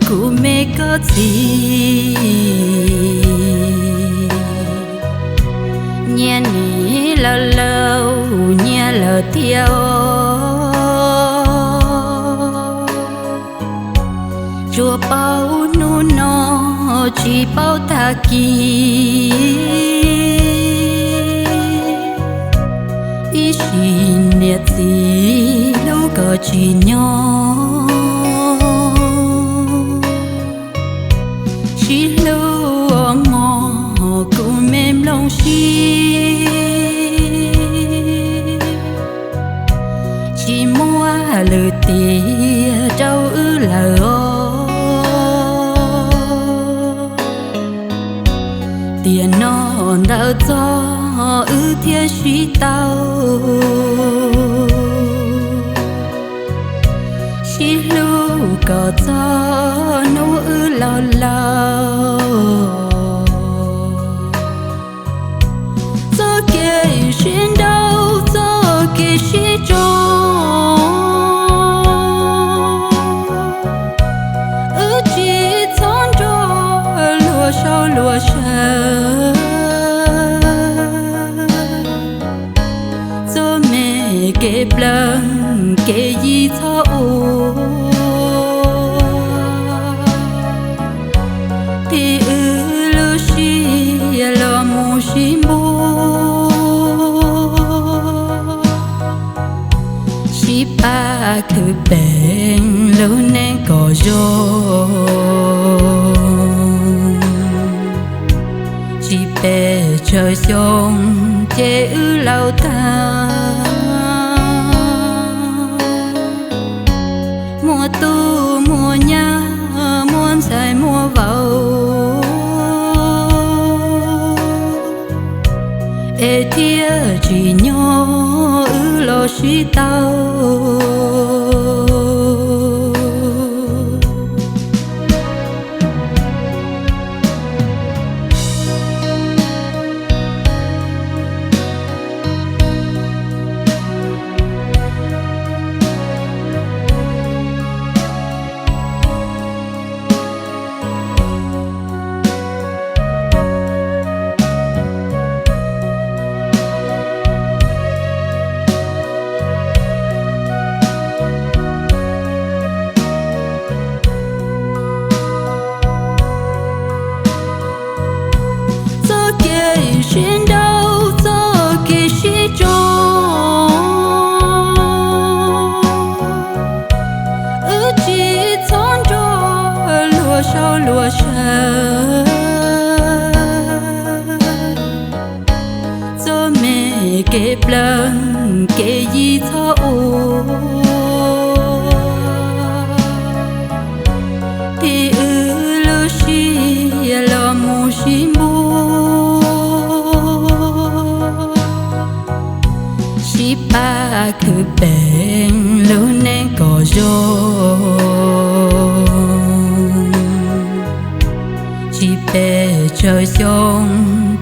Kuv me koj txiv, nyias nim lawm lauj, nyias lawm thiab os. Tsuas paub hnub no, tsis paub tag kis. Ib sim niam txiv hlub kom tsim nyog, sib hlub ua mog kuv me nplooj sib. Tsis muaj lwm tiam rau wb lawm os. Tiam no ntawd txog wb thiaj sib tau, sib hlub kom txog hnub wb laus laus. Txoj kev sib nrauj, txoj kev sib tso, wb tsis txhob nrog luag sau luag saw. Txoj me kev plees kev yi txhob ua, tig wb lub siab los mus sib npuab. Sib pab khwv peem lub neej kom zoo, tsis pes tsawg xyoo ces wb laus tag. Muaj tub muaj nyab, muaj ntxhais muaj vauv, es thiaj tsim nyog wb los sib tau. Txoj kev sib nrauj, txoj kev sib tso, wb tsis txhob nrog luag sau luag saw. Txoj me kev plees kev yi txhob ua, tig wb lub siab los mus sib npuab. Sib pab khwv peem lub neej kom zoo, tsis pes tsawg xyoo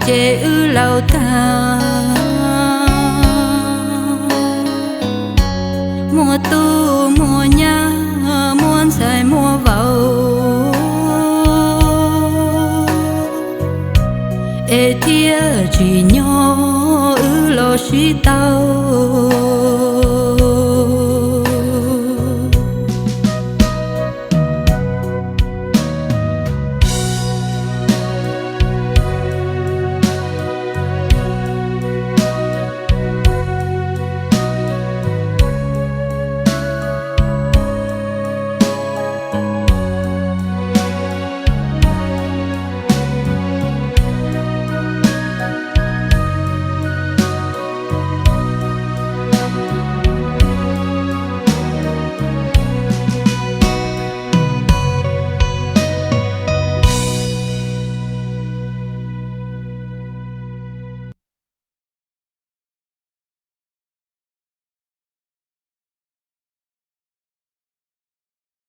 ces wb laus tag. Muaj tub muaj nyab, muaj ntxhais muaj vauv, es thiaj tsim nyog wb los sib tau.